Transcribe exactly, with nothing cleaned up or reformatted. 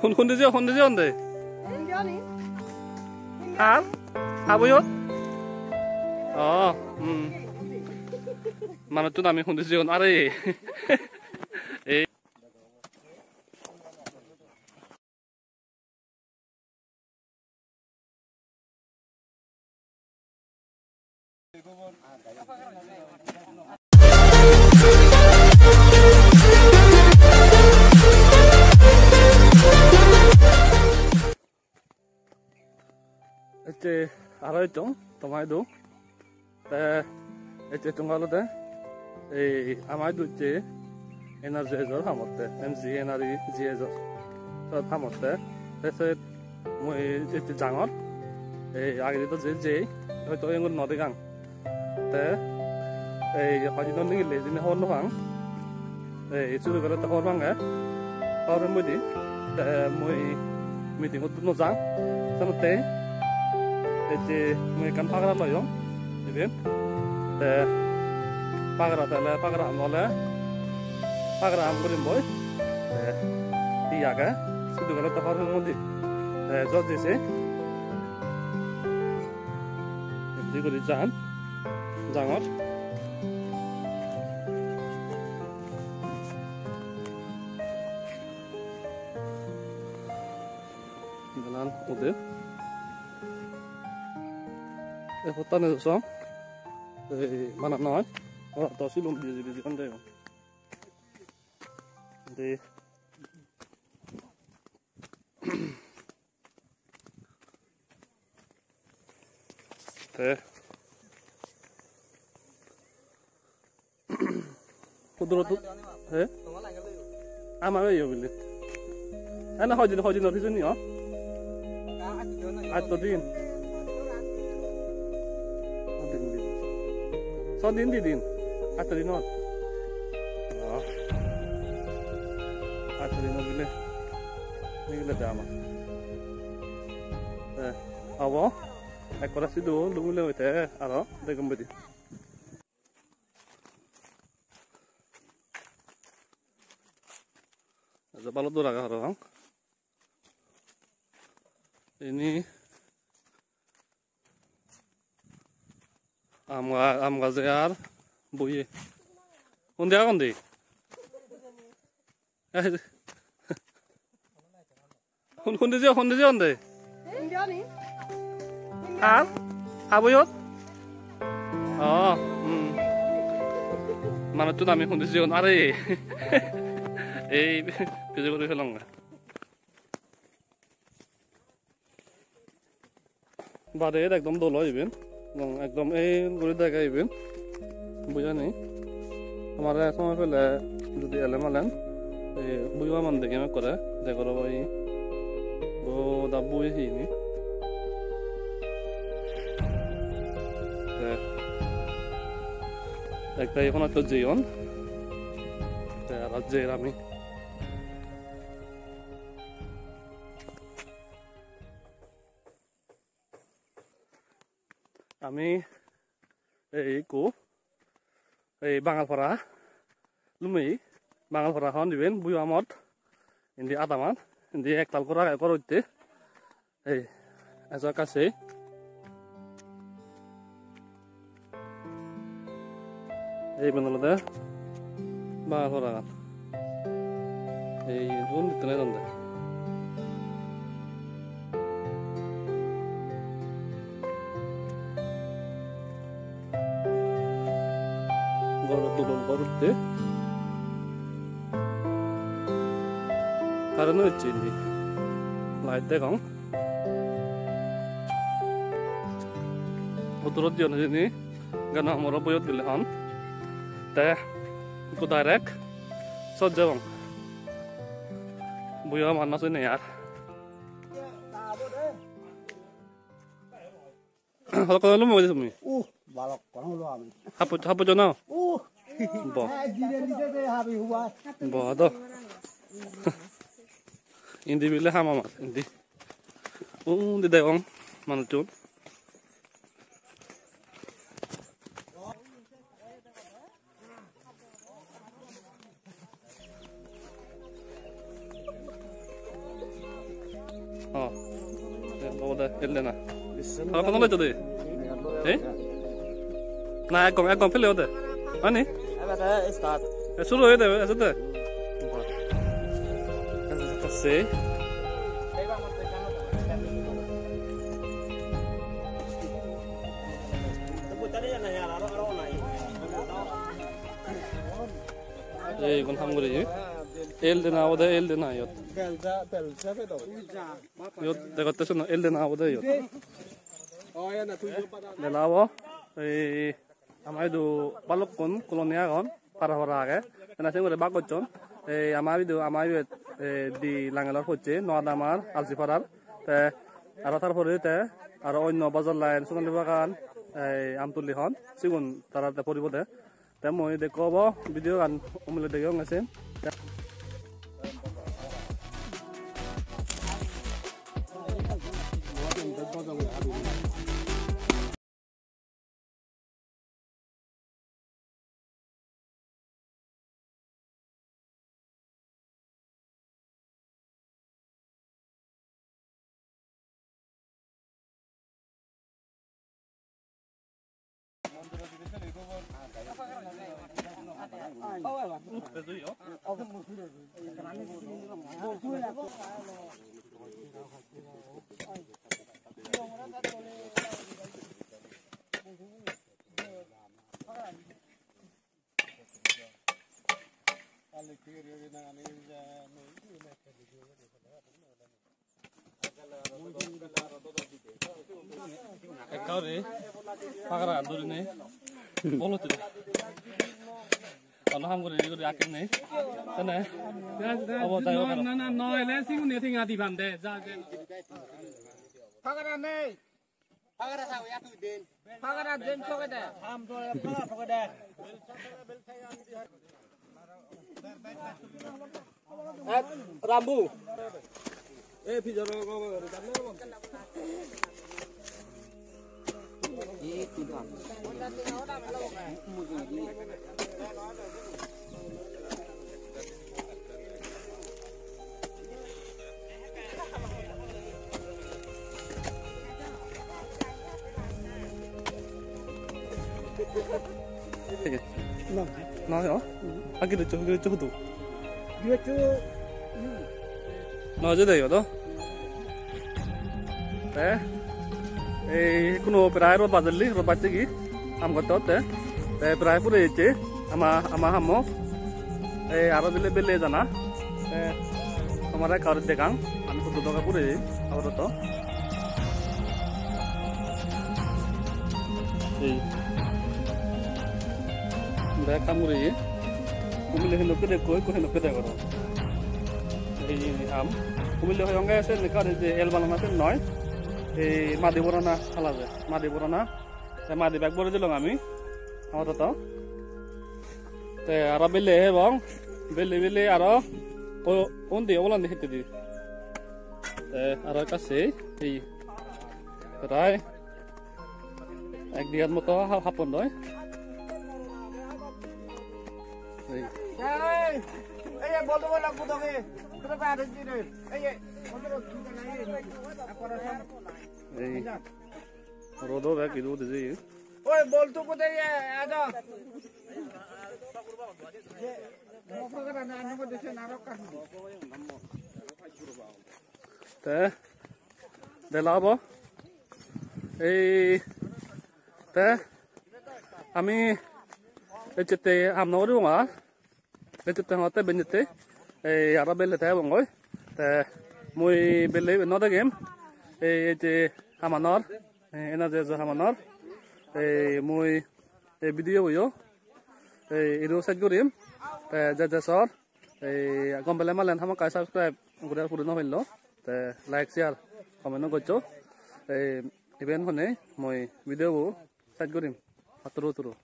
Hun, hundi jeyon, hundi jeyon de? Har? Habuyot? Oh, hmm. Manuchun ami hundi jeyon, are. Ei. Ecche aro ecchong toma idu. Te ecche ecchong olode ei ama idu ecche N R G S-or hamotte, M G N R E G S-or sot hamotte. Te sot mui ecche jangor. Ei agedi do jei jei, hoito engur no degang. Te ei hoidinot nigille hijeni hobor no pang. Ei suru gele te hobor pange. Hobor pemboide. Te mui meeting-ot no jang. Senotte ei je mui ekkan pagara loyong iben. Te pagara tele pagara ham ole pagara ham gurim boi. Te hi age? Suru gele te hobor pemboide. Te jot jese. Indi guri jan, jangor. Ganan ude. E hottani song. Ei, bana noi. Ora to silum biji biji on de. Indi. Te. Huduro tu, he? Ama yo bile. Ana hojin, hojin ori juni, oh? Atto din. Din, din. So din, di din. Atto din, oh. Oh. Atto din bile. Ni bile dama. Eh, abo. Ekkore sidu lumile hoite aro degem bedi. Ejo balo dur age parapang. Ini am ga-, am gaje ar boye. Undi agon de? Hun, hundi jeyon, hundi jeyon de? Har? Habuyot? Oh, hmm. Manuchun ami hundi jeyon, are. Ei, pije guri pelonge. Bade ekdom dol oi iben. Ekdom el guri dege iben. Bujani. Tomare somoi pele judi ele malen, ei bui baman degem ekkore. Degor obo ei. Goda bui hini. Te ekta igun atto jeyon. Te aro jer ami. Ami ei ikko ei Bangalpara lumei, Bangalpara hon iben, Buyuamot, indi adaman, indi ektal ghor age, ghor utte. Ei, ejo ekka sei. Ei iben olode Bangalparagan. Ei igun dittun edonde. Ghor tulon ghor utte. Current-o ecche indi. Light degong. Hudurot jeyon hijeni, gana moro boyot gele hon. Te ekko direct sot jebong. Boyo manna sini ar. Hodokkon lumo gojje tumi? Uh, balokkon lumo ami. Happo, happo jona? Uh. Bo. Eh, dire dire de habi huwa. Bo do. Indi bile hama mas, indi. Undi degong manuchun. Oh. Obode, el dena. Agar kono loito de? Eh? Na, ekdom, ekdom pele ode. Mani? Ebede start. E, suru oye de, ese de. Sei. Ei, igun ham guri. El dena obode, el dena iyot. Iyot degotte siyen el dena obode iyot. Lela obo. Ei, ama idu balukkun colony agon, para para age. Ena siyen guri bhag gocchon. Ei, ama idu, ama ibet, ei, di Langelor pocche, Noadamar, Alsiparar. Te aro tar pore te aro onno Bajor Line, Sonali Bagan, ei, Amtuli hon, sigun tara te poribo de. Te mui dekko obo video gan umile degeyonge sen. Ekka guri pagara an durinei bol uttede. Ono ham guri guri akken nei. Tene. Obo jai hobo. Na, na, no, ele sigun ne tinga diban de. Ja, ja. Pagara nei. Pagara sa, ya tu din. Pagara din soke de. Ham to, pagara soke de. Eh, Rambu. Eh, pijaro go, go, go. No. No, no. Agi do, agi do, hudu. Agi do. No, je dei do. Te, ei, kuno prai ro bajelli, ro bacche gi, ham gotte gotte. Te prai pure ecche, ama, ama hammo. Ei, aro bele, bele jana. Te, tomare ekka guri degang, ami hudu doge pure, apadoto. Ei. Bek ham guri. Kumile heno pede koi, ko heno pede goro. Ei ham. Kumile hoyonge sen ekka je el balana sen noi. Ei madi borana hala je. Madi borana. Te madi bek bore dilong ami. Apadoto. Te aro bele hebong. Bele bele aro o undi obolandi hittedi. Te aro ekka sei. Ei. Prai ek bigat moto ha-, happon doi. Ei. Ei, ei, bol to bol, bol to bol. Ei, ei, bol to bol. Ei, ei. Rodo bek idu ude jeye. Oi, bol to kode ye, ado. Te bela obo. Ei, te ami ecchette ham no guribong ar. Ecchette hongotte benjette. Ei aro belle te ebongoi. Te mui belle iben no degem. Ei, ei je hamanor, ei ena je je hamanor. Ei mui ei video bo yo ei idu sej gurim. Te je je sor. Ei gom pele malen hamakkai subscribe guri ar puri no pello. Te like, share, comment o goccho. Ei iben honei mui video bo sej gurim. Patturu turu.